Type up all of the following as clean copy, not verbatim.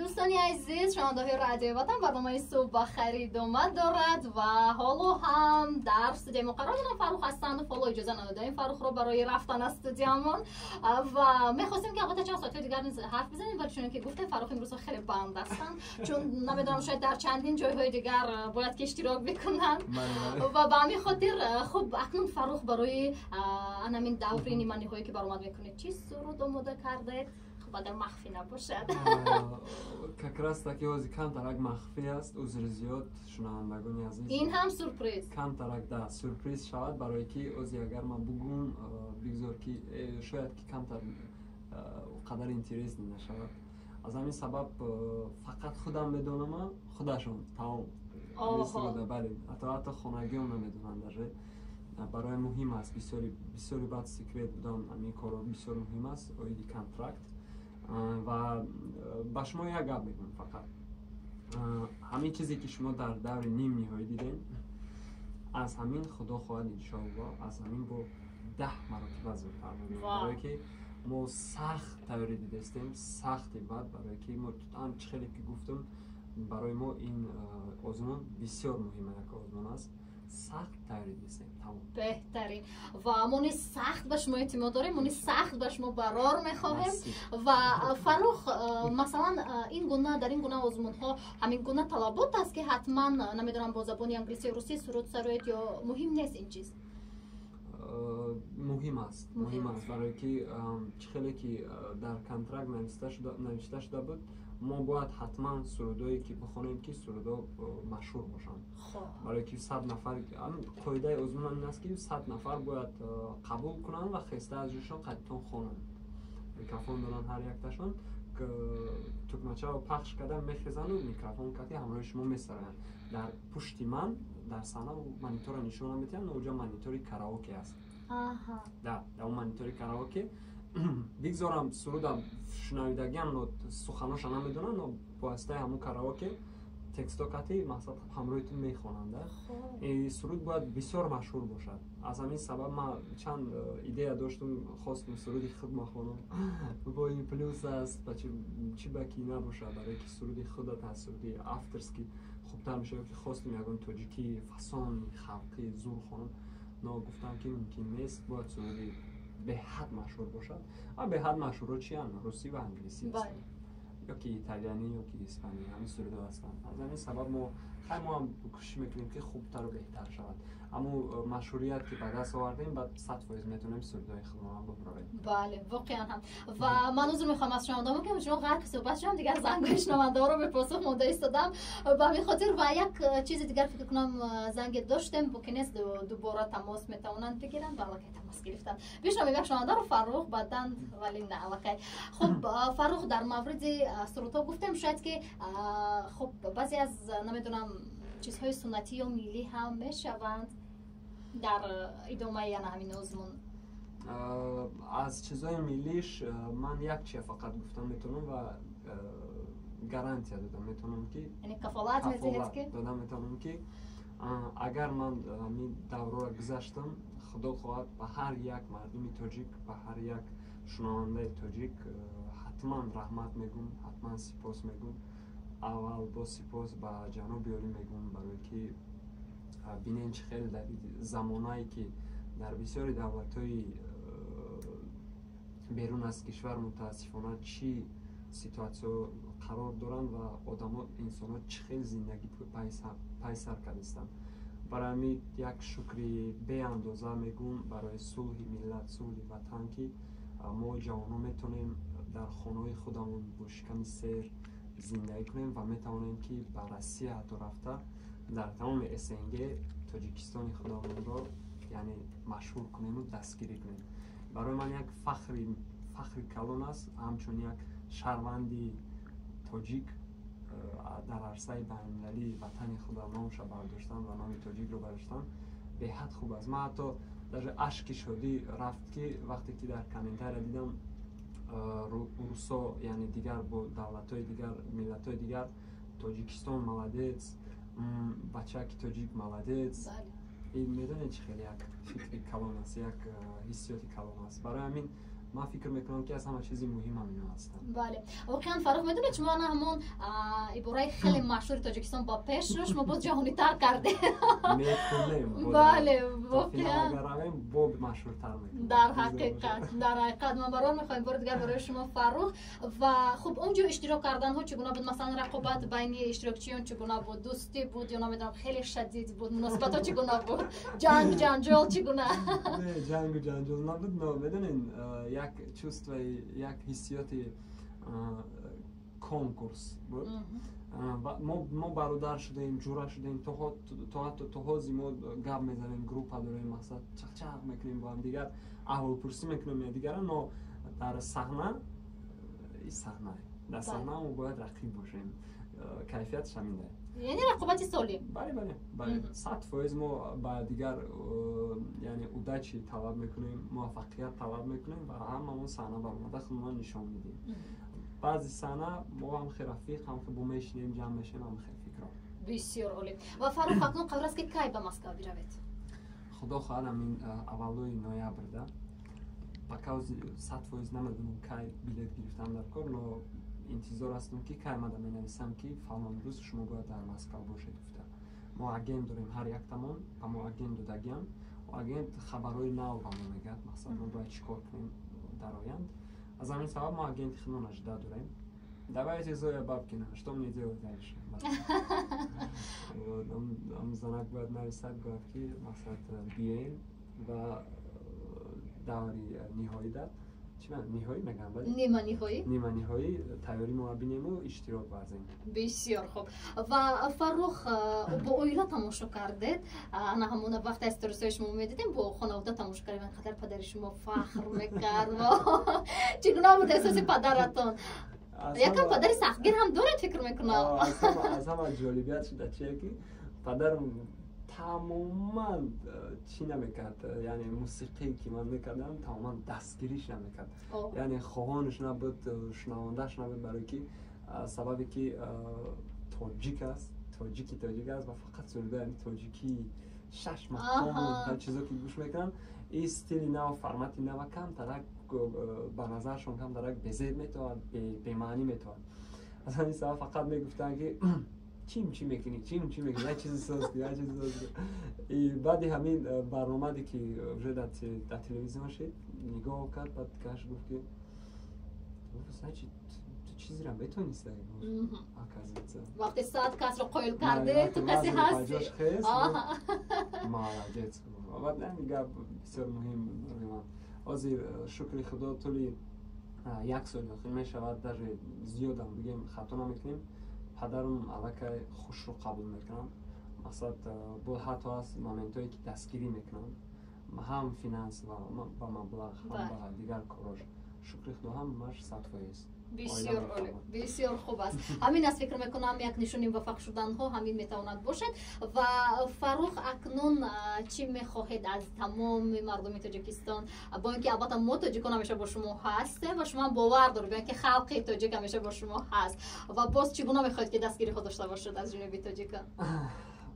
Дӯстони азиз, шунавандаҳои Радиои Ватан, барномаи «Субҳ ба хайр» идома дорад ва ҳоло ҳам дар студияи мо қарор дорам Фаррух Ҳасанов. Ҳоло иҷоза надодаем Фаррухро барои рафтан аз студиямон ва мехостем, ки албатта чанд соатҳои дигар низ ҳарф бизанем, вале чуне ки гуфтем, Фаррух имрӯзҳо хеле банд ҳастанд, чун намедонам, шояд дар чандин ҷойҳои дигар бояд ки иштирок бикунанд ва ба ҳамин хотир. Хуб, акнун, Фаррух, барои анамин даври ниманиҳое ки баромад мекунед, чӣ суруд омода кардед? Хуб, агар махфӣ набошад. Как раз таки ҳозир камтарак махфӣ аст, узри зиёд, шунавандагони азиз. Ин ҳам сюрприз. Камтарак да сюрприз шавад, барое ки ози агар ман бугум, бигзор ки шояд ки камтар қадар интересный нашавад. Аз ҳамин сабаб фақат худам медонама, худашон тамом. Бале, ҳатто хонагиём намедонанд даже. Барои муҳим аст бисёри баъд секрет будан ҳамин корро бисёр муҳим аст оиди контракт. Ва ба шумо як гап мегӯям фақат: ҳамин чизе ки шумо дар даври ним ниҳоӣ дидем, аз ҳамин, худо хоҳад, иншоалло, аз ҳамин бо 10 маротиба зудтар, барое ки мо сахт тайёрӣ дидастем, сахти бад, барое ки мо ҳам чӣ хеле ки гуфтам, барои мо ин озмун бисёр муҳима, як озмун аст, сахт тайёрӣ дидастем, тамом. Беҳтарин, ва мо низ сахт ба шумо эътимод дорем, мо низ сахт ба шумо барор мехоҳем. Ва, Фаррух, масалан, ин гуна дар ин гуна озмунҳо ҳамин гуна талабот аст, ки ҳатман, намедонам, бо забони англисӣ, русӣ суруд сароед ё муҳим нест ин чиз? Муҳим аст, муҳим аст, барое ки чӣ хеле ки дар контракт навишта шуда буд, мо бояд ҳатман сурудое ки бихонем, ки сурудо машҳур бошанд, барое ки 100 нафар, қоидаи озмун ин аст, ки 100 нафар бояд қабул кунанд ва хеста аз ҷӯшон қадитон хонанд. Микрофон доранд ҳар якташон, тукмачаро пахш карда мехезанду микрофон кати ҳамроҳи шумо месароянд. Дар пушти ман дар саҳна монитора нишона метиҳанд, оҷа монитори караоке аст. Да, дар он монитори караоке бигзорам сурудам шунавидагиам, но суханоша намедонам, но бо воситаи ҳамун караоке тексто кати мақсад ҳамроҳи ту мехонанд. Суруд бояд бисёр машҳур бошад. Аз ҳамин сабаб ман чанд идея доштум, хостум суруди худ махонам, бо ин плюс аст, чӣ ба ки набошад, барое ки суруди худат аст, суруди авторский хубтар мешавад, ки хостум ягон тоҷикӣ фасони халқӣ зур хонам, но гуфтам, ки мумкин нест, бояд суруди беҳад машҳур бошад. А беҳад машҳурро чиянд? Русӣ ва англисӣ ё ки италиянӣ, ё ки испанӣ, ҳамин сурудҳо ҳастанд. Аз ҳамин сабаб мо хай мо ҳам кӯшиш мекунем, ки хубтару беҳтар шавад. Аммо машҳурият ки ба даст овардем, баъд 100% метавонем сурудҳои худро бибарем. Бале, воқеан ҳам. Ва ман узр мехоҳам аз шунавандаҳо, ки шумо ғарқ суҳбат шудам, дигар зангҳои шунавандаҳоро бепосух монда истодам. Ба ҳамин хотир ва як чизи дигар, фикр кунам, занге доштем, бо ки нест, дубора тамос метавонанд бигиранд ва аллакай тамос гирифтанд. Бишнавем як шунавандаро, Фаррух, баъдан, вале на, аллакай. Хуб, Фаррух, дар мавриди сурудҳо гуфтем, шояд ки хуб, баъзе аз, намедонам, чизҳои суннатӣ ё миллӣ ҳам мешаванд дар идомаи яна ҳамин озмун? Аз чизҳои миллиш ман як чия фақат гуфта метавонам ва гарантия дода метавонам, ки кафолат медиҳед, ки дода метавонам, ки агар ман ҳамин даврора гузаштам, худо хоҳад, ба ҳар як мардуми тоҷик, ба ҳар як шунавандаи тоҷик ҳатман раҳмат мегӯм, ҳатман сипос мегӯм. Аввал бо сипос ба ҷаноби олӣ мегӯм, барое ки бинен, чӣ хеле дар замонае ки дар бисёри давлатҳои берун аз кишвар мутаассифона чӣ ситуатсиё қарор доранд ва одамо, инсонҳо чӣ хел зиндагӣ пайсар кардастанд. Барои ҳамин як шукри беандоза мегӯм барои сулҳи миллат, сулҳи ватан, ки мо ҷавонон метавонем дар хонаҳои худамон бо шиками сер зиндагӣ кунем ва метавонем, ки ба Россия ҳатто рафта, дар тамоми СНГ Тоҷикистони худамонро, яъне, машҳур кунему дастгирӣ кунем. Барои ман як фахри калон аст, ҳамчун як шаҳрванди тоҷик дар арсаи байналмилалии ватани худам номша бардоштан ва номи тоҷикро бардоштан беҳад хуб аст. Ман ҳатто даже ашки шодӣ рафт, ки вақте ки дар комментария дидам русо, яъне дигар бо давлатҳои дигар, миллатҳои дигар: «Тоҷикистон молодец, бачаки тоҷик молодец». Ин медонед, чӣ хеле як фикри калон аст, як ҳиссиёти калон аст. Барои ҳамин Ман фикр мекунам, ки аз ҳама чизи муҳим ҳамино ҳастанд. Бале, воқеан, Фаррух, медонед, шумо ана ҳамон ибораи хеле машҳури Тоҷикистон ба пешро шумо боз ҷаҳонитар кардед. Мекунем. Бале, воқеан. Равем, бо машҳуртар мекунем. Дар ҳақиқат, ман барор мехоҳем бори дигар барои шумо, Фаррух. Ва хуб, он ҷо иштирок карданҳо чӣ гуна буд? Масалан, рақобат байни иштирокчиён чӣ гуна буд? Дӯстӣ буд ё, намедонам, хеле шадид буд? Муносибатҳо чӣ гуна буд? Ҷанг, ҷанҷол чӣ гуна? Не, ҷангу ҷанҷол набуд, но медонен, як чувствои, як ҳиссиёти конкурс буд. Мо бародар шудаем, ҷура шудаем, то ҳатто то ҳози мо гап мезанем, группа дорем, мақсад, чақчақ мекунем бо ҳамдигар, аҳволпурсӣ мекунем якдигара. Но дар саҳна, саҳна, дар саҳна мо бояд рақиб бошем, кайфияташ ҳамин. Яъне рақобати солим. Бале, 100%. Мо ба дигар, яъне, удачи талаб мекунем, муваффақият талаб мекунем ва ҳамамон саҳна баромада худмон нишон медиҳем. Баъзи саҳна мо ҳам хел рафиқ, ҳам хел бо мешинем, ҷамъ мешавем, ҳам хел фикро. Бисёр олӣ. Ва, Фаррух, акнун қарор аст, ки кай ба Москва биравед? Худо хоҳад, ҳамин аввалои ноябрда. Пока 100% намедонам, кай билет гирифтам дар кор, но интизор ҳастам, ки кай мада менависам, ки фалон рӯз шумо бояд дар Москва бошед гуфта. Мо агент дорем, ҳар яктамон ба мо агент додагиам. Агент хабарҳои нав ба мо мегӯяд, мақсад, мо бояд чӣ кор кунем дар оянд. Аз ҳамин сабаб мо агенти худмон ожидать дорем. Давайте, Зоя Бабкина, что мне делать дальше? Занак бояд нависад, бояд ки, мақсад, биёем ва даври ниҳоида, чӣ ниҳоӣ мегӯям, бале. Нима ниҳоӣ. Нима ниҳоӣ тайёрӣ мо бинему иштирок варзем. Бисёр хуб. Ва, Фаррух, бо оила тамошо кардед? Ана ҳамона вақте аз сторисҳои шумо медидем, бо хонавода тамошо кардем, қадар падари шумо фахр мекард. Чӣ гуна буд эҳсоси падаратон? Якам падари сахтгир ҳам доред, фикр мекунам. Аз ҳама ҷолибият шуда чие, ки падарам тамоман чӣ намекард, яъне мусиқие ки ман мекардам, тамоман дастгириш намекард, яъне хоҳонаш набуд, шунавандааш набуд, барое ки сабабе ки тоҷик аст, тоҷики тоҷик аст ва фақат сурудаи тоҷикии шаш мақом чизо ки гӯш мекунанд, ин стили нав, формати нава камтарак ба назаршон камтарак безеб метавад, бемаънӣ метавад. Аз ҳамин сабаб фақат мегуфтанд, ки чим чӣ мекунӣ, чим чӣ мекунӣ, як чизи соз кун, як чизи соз кун. И баъди ҳамин барномаде ки уже дар телевизион шид, нигоҳ кард, баъд каш гуфт, ки значит, ту чизеро метонистай, оказывается. Вақте 100 касро қоил карде, ту касе ҳасти. Молодец. Баъд ҳамин гап бисёр муҳим буд барои ман. Ҳозир, шукри Худо, тӯли як соли охир мешавад, даже зиёдам бигем, хато намекунем, падарам аллакай хушрӯ қабул мекунанд. Мақсад, бо ҳатто аст моментҳое ки дастгирӣ мекунанд, ҳам финанс ба маблағ, ҳам ба дигар корош. Шукри Худо, ҳамаш 100%. Бисёр олӣ, бисёр хуб аст. Ҳамин аст, фикр мекунам, як нишони муваффақ шуданҳо ҳамин метавонад бошад. Ва, Фаррух, акнун чӣ мехоҳед аз тамоми мардуми Тоҷикистон, бо ин ки албатта мо тоҷикон ҳамеша бо шумо ҳастем ва шумо бовар доред, ки халқи тоҷик ҳамеша бо шумо ҳаст, ва боз чӣ гуна мехоҳед, ки дастгири худ дошта бошед аз ҷониби тоҷикон?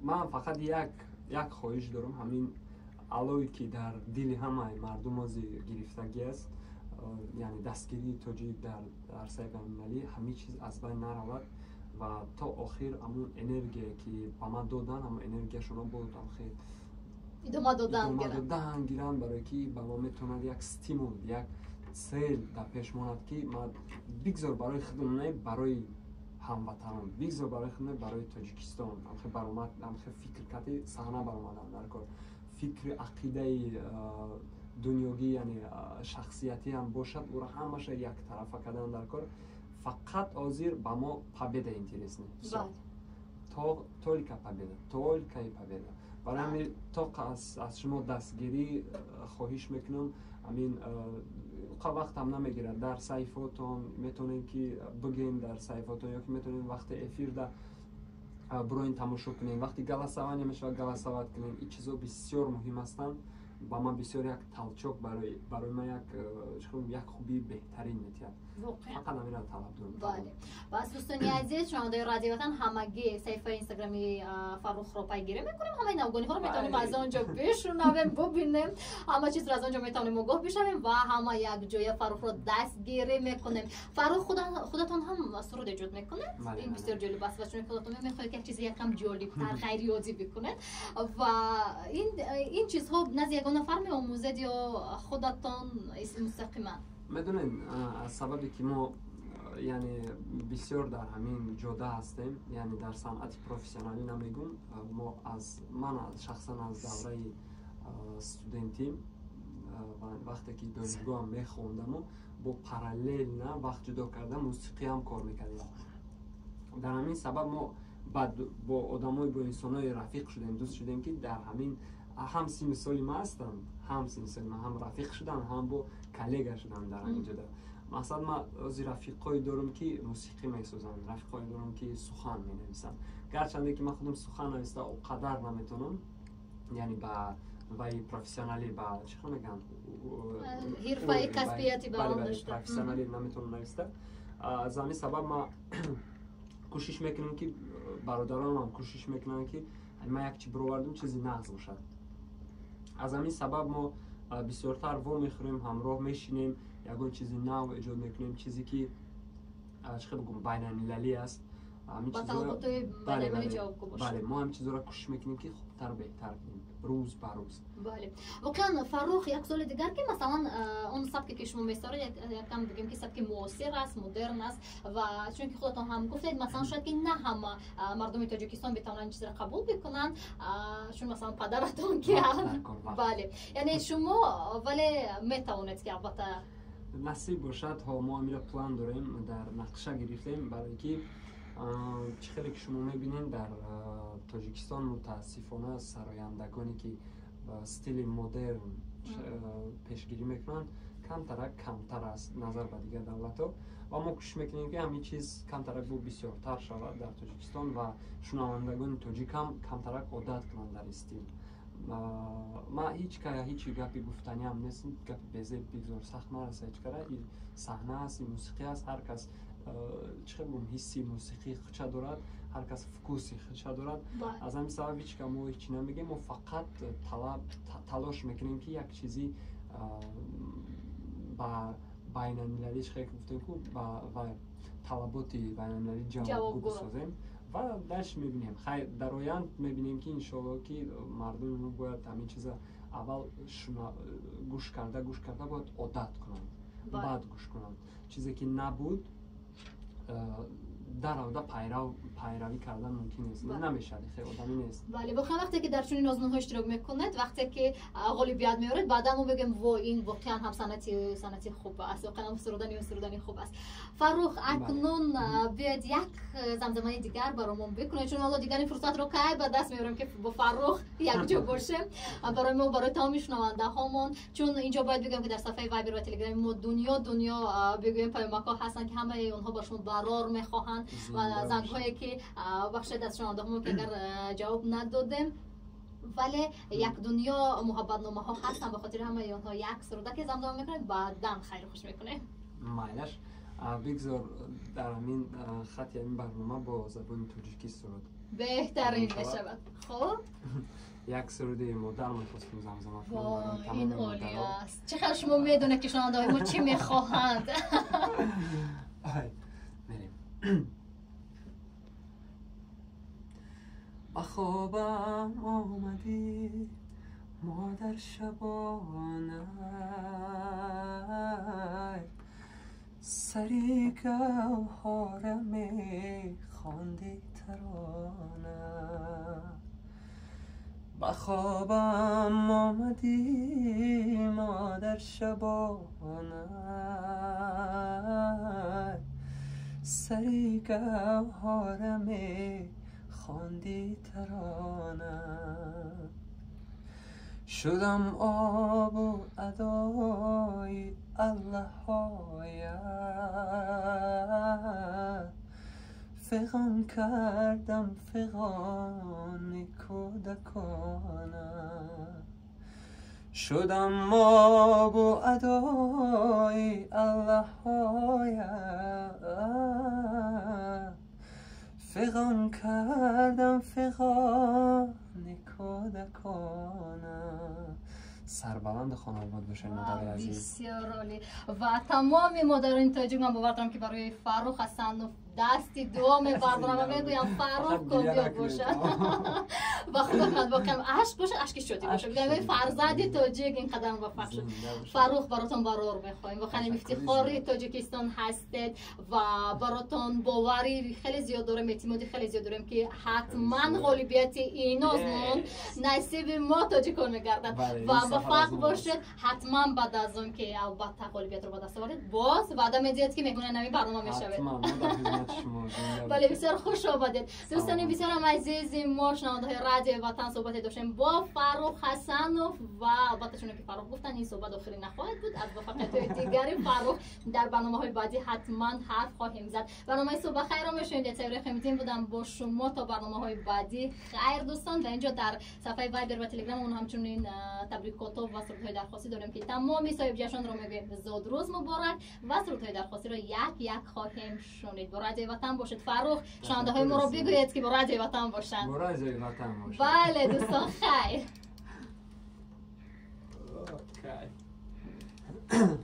Ман фақат як хоҳиш дорам. Ҳамин алове ки дар дили ҳамаи мардум ҳозир гирифтагӣ аст, яъне дастгирии тоҷик дар арсаи байналмилалӣ, ҳамин чиз аз байн наравад ва то охир ҳамун энергия, ки ба ман додан, ҳамун энергияшонро боз хел идома додан. Додан гиранд, барое ки ба мо метавонад як стимул, як цель дар пеш монад, ки ман бигзор барои худам не, барои ҳамватанон, бигзор барои худам не, барои Тоҷикистон ҳамхел баромад, ҳамхел фикр карди саҳна баромадан дар кор. Фикри, ақидаи дунёгӣ, яъне шахсиятӣ ҳам бошад, ӯро ҳамаша яктарафа кардан дар кор. Фақат ҳозир ба мо победа интересный, только победа, только и победа. Барои ҳамин то аз шумо дастгирӣ хоҳиш мекунам. Ҳамин вақтам намегирад, дар саҳифаотон метавонем ки бигӯем, дар саҳифаотон ё ки метавонем вақти эфирда бироин, тамошо кунем, вақти голосование мешавад, голосовать кунем. Ин чизо бисёр муҳим ҳастанд. Ба ман бисёр як толчок, барои ман як хубии беҳтарин метиҳад. Фақат ҳаминро талаб дорам. Бале. Пас дӯстони азиз, шунавандаи Радиои Ватан, ҳамагӣ саҳифаи инстаграми Фаррухро пайгирӣ мекунем, ҳамаи навгониҳоро метавонем аз он ҷо бишунавем, бубинем, ҳама чизро аз он ҷо метавонем огоҳ бишавем ва ҳама якҷоя Фаррухро дастгирӣ мекунем. Фаррух, худатон ҳам суруд эҷод мекунед? Ин бисёр ҷолиб аст ва чун худатон мехоҳед як чизи якам ҷолибтар, ғайриоддӣ бикунед ва ин чизҳо назди ягон нафар меомӯзед ё худатон мустақиман? Медонед, аз сабабе ки мо яъне бисёр дар ҳамин ҷода ҳастем, яъне дар санъати профессионалӣ намегум, мо аз ман шахсан аз давраи студентӣ вақте ки донишгоҳам мехондаму бо параллелна вақт ҷудо карда мусиқиам кор мекардем. Дар ҳамин сабаб мо бо одамои, бо инсонои рафиқ шудем, дӯст шудем, ки дар ҳамин ҳам синну соли ма ҳастанд, ҳам синну соли ма, ҳам рафиқ шуданд, ҳам бо коллега шуданд дар ҳамин ҷода. Масалан, ман ози рафиқҳое дорам, ки мусиқӣ месозанд, рафиқҳое дорам, ки сухан менависанд. Гарчанде ки ман худам сухан нависта о қадар наметавонам, яъне ба ваи профессионалӣ, ба чӣ хел мегӯянд, ҳирфаи касбияти ба он дошта профессионалӣ наметавонам нависта. Аз ҳамин сабаб ман кӯшиш мекунам, ки бародаронам кӯшиш мекунанд, ки ман як чи бировардам, чизи нағз бошад. Аз ҳамин сабаб мо бисёртар во мехӯрем, ҳамроҳ мешинем, ягон чизи нав эҷод мекунем, чизе ки чӣ хел бигӯм, байналмилалӣ аст. Бале, мо ҳамин чизҳоро кӯшиш мекунем, ки хубтар, беҳтар кунем рӯз ба рӯз. Бале, воқеан Фаррух, як суоли дигар, ки масалан он сабке ки шумо месоред, якам бигем ки сабки муосир аст, модерн аст ва чунки худатон ҳам гуфтед, масалан шояд ки на ҳама мардуми Тоҷикистон битавонанд ин чизро қабул бикунанд, чун масалан падаратон ки, бале, яъне шумо вале метавонед ки албатта насиб бошад. Ҳо, мо ҳаминро план дорем, дар нақша гирифтем, барое ки чӣ хеле ки шумо мебинед, дар Тоҷикистон мутаассифона сарояндагоне ки стили модерн пешгирӣ мекунанд, камтарак камтар аст назар ба дигар давлатҳо ва мо кӯшиш мекунем, ки ҳамин чиз камтарак бо бисёртар шавад дар Тоҷикистон ва шунавандагони тоҷик ҳам камтарак одат кунанд дар ин стил. Ман ҳеҷ кара ҳеҷ гапи гуфтаниам нест, гапи безеб бигзор сахт нараса ҳеҷ кара. Ин саҳна аст, ин мусиқӣ аст, ҳар кас чӣ хел бигӯм, ҳисси мусиқии худша дорад, ҳар кас вкуси худша дорад. Аз ҳамин сабаб ҳеҷ ка мо ҳеҷ намегӯем, мо фақат талош мекунем, ки як чизи ба байналмилалӣ, чӣ хел ки гуфтем ку, ба талаботи байналмилалӣ ҷавобгӯ бисозем ва дальше мебинем. Хайр, дар оянд мебинем, ки иншоалло, ки мардуми мо бояд ҳамин чиза аввал гӯш карда бояд одат кунанд, баъд гӯш кунанд. Чизе ки набуд, даравда пайравӣ кардан мумкин нест, намешавад, хеле одамӣ нест. Бале, воқеан вақте ки дар чунин озмунҳо иштирок мекунед, вақте ки ғолибият меоред, баъдан мо мегӯем: во, ин воқеан ҳам санъати хуб аст, воқеан ҳам сурудани хуб аст. Фаррух, акнун биёед як замзамаи дигар баромон бикунед, чун ҳоло дигар ин фурсатро кай ба даст меорем, ки бо Фаррух якҷо бошем, барои мо, барои тамоми шунавандаҳомон, чун инҷо бояд бигӯем, ки дар сафҳаи Вайбер ва Телеграми мо дунё дунё бигӯем паёмакҳо ҳастанд, ки ҳамаи онҳо ба шумо барор мехоҳанд ва зангҳое ки, бахшед аз шунавандаҳомон, ки агар ҷавоб надодем, вале як дунё муҳаббатномаҳо ҳастанд. Ба хотири ҳамаи онҳо як суруда ки замзама мекунед, баъдан хайру хуш мекунем. Майлаш, бигзор дар ҳамин хати ҳамин барнома бо забони тоҷикӣ суруд беҳтарин мешавад. Хуб, як суруди модар мехостем замзама. Ин олӣ аст. Чӣ хел шумо медонед, ки шунавандаҳои мо чӣ мехоҳанд? Мерем. Ба хобам омадӣ, модар, шабона, сари гавҳора мехонди тарона. Ба хобам омадӣ, модар, шабона, сари гавҳора мехонди тарона. Шудам обу адои аллаҳоя, фиғон кардам фиғони кӯдакона. Шудам мобу адои аллаҳоя, фиғон кардам фиғони кӯдакона. Сарбаланду хонаобод бошед, модари азиз. Бисёр олӣ. Ва тамоми модарони тоҷик, ман бовар дорам, ки барои Фаррух Ҳасанов дасти дуо мебардорам ва мегӯям, Фаррух комёб бошад ва худо кунад, воқеан ашк бошад, ашки шодӣ бошад. Мегӯям, фарзанди тоҷик ин қадар муваффақ шуд. Фаррух, баротон барор мехоҳем. Воқеан ифтихори Тоҷикистон ҳастед ва баротон бовари хеле зиёд дорем, эътимоди хеле зиёд дорем, ки ҳатман ғолибияти ин озмун насиби мо тоҷикон мегардад. Ва муваффақ бошед. Ҳатман баъд аз он ки албатта ғолибиятро ба даст овардед, боз ваъда медиҳед, ки меҳмони нави барнома мешавед. Бале, бисёр хуш омадед. Дӯстони бисёрам азизи мо, шунавандаҳои Радиои Ватан, суҳбате доштем бо Фаррух Ҳасанов ва албатта, чуне ки Фаррух гуфтанд, ин суҳбат охирӣ нахоҳад буд. Аз муваффақиятҳои дигари Фаррух дар барномаҳои баъдӣ ҳатман ҳарф хоҳем зад. Барномаи «Субҳ бахайрро мешунидед. Сайёра Хемиддин будам бо шумо. То барномаҳои баъдӣ хайр, дӯстон. Дар инҷо дар сафҳаи Вайбер ва Телеграм он ҳамчунин табрикото ва сурудҳои дархостӣ дорем, ки тамоми соҳибҷашнонро мегӯем зодрӯз муборак ва сурудҳои дархостиро як як хоҳем шунид. Бо Радиои Ватан бошед. Фаррух, шунавандаҳои моро бигӯед, ки бо Радиои Ватан бошанд. Бо Радиои Ватан бошанд. Бале, дӯстон, хайр. Okay.